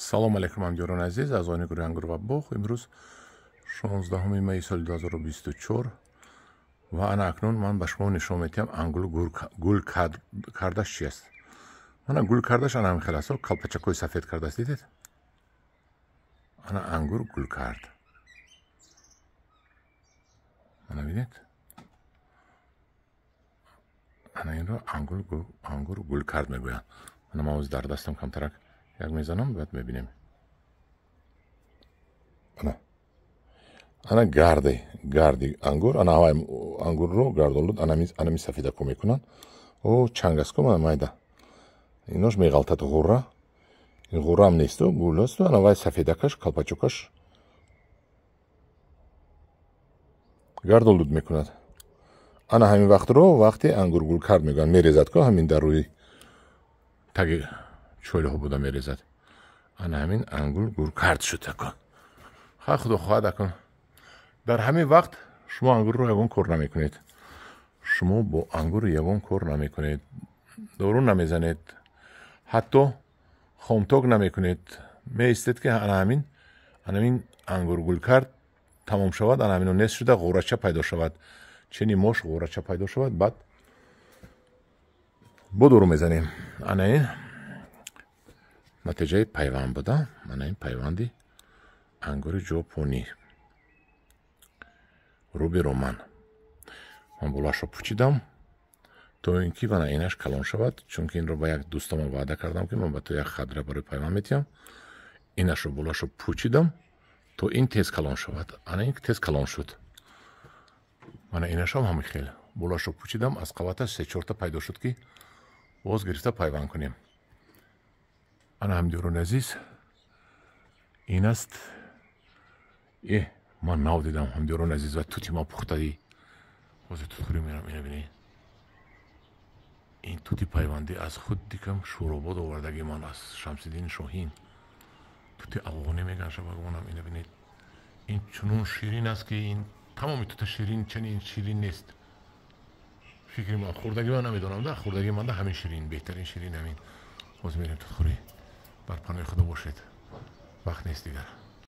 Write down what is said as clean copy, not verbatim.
Салом алейкум, ҳамдиёрони азиз, аъзоёни гурӯҳи Ангур ва боғ. Имрӯз 16 майи соли 2024 ва ана акнун ман ба шумо нишон медиҳам ангур гул кардаш чи аст. Мана гул кардаш ана ҳамин хел аст, калпачакҳои сафед кардааст, дидед? Ана ангур гул кард. Мана бинед? Ана инро ангур гул кард мегӯянд. Мана ман ҳозир дар дастам камтарак як мезанам, баъд мебинем. Ана ана гарди ангур, ана ҳавай ангурро гардолуд, анами сафедако мекунанд. О, чанг аст ку, мана майда. Инош меғалтад ғурра. Ин ғурраам несту, гул асту, ана вай сафедакаш, калпачокаш гардолуд мекунад. Ана ҳамин вақтро вақти ангур гул кард мегӯянд, мерезад ку ҳамин дар рӯи таги чойлаҳо буда мерезад. Ана ҳамин ангур гул кард шуд акун. Хай, худо хоҳад, акун дар ҳамин вақт шумо ангурро ягон кор намекунед. Шумо бо ангур ягон кор намекунед, дору намезанед, ҳатто хомток намекунед. Меистед, ки ана ҳамин ангур гул кард тамом шавад, ана ҳамино нест шуда ғурача пайдо шавад, чени мош ғурача пайдо шавад, баъд бо дору мезанем. Ана ин натиҷаи пайванд буда. Ана ин пайванди ангури ҷопонӣ руби роман. Ман болаашро пучидам, то ин ки вана инаш калон шавад, чунки инро ба як дӯстамон ваъда кардам, ки ман ба ту як хадра барои пайванд метиҳам. Инашро болаашро пучидам, то ин тез калон шавад. Ана ин тез калон шуд. Мана инашам ҳамин хел болаашро пучидам, аз қабаташ се-чорта пайдо шуд, ки боз гирифта пайванд кунем. Ана ҳамдиёрони азиз, ин аст. Ман нав дидам, ҳамдиёрони азиз, ва тути ма пухтаи. Ҳозир тутхӯрӣ мерам. Ина бинед, ин тути пайвандӣ аз худ дикам Шӯробод овардаги ман, аз Шамсиддини Шоҳин. Тути афғонӣ мегӯянд шабагонам. Ина бинед, ин чунон ширин аст, ки ин тамоми тута ширин, чунин ширин нест. Фикри ман, хӯрдаги ман намедонам, да хӯрдаги ман да ҳамин ширин, беҳтарин ширин ҳамин. Ҳозир мерем тутхӯрӣ. Бар паноҳи Худо бошед, вақт нест дигар.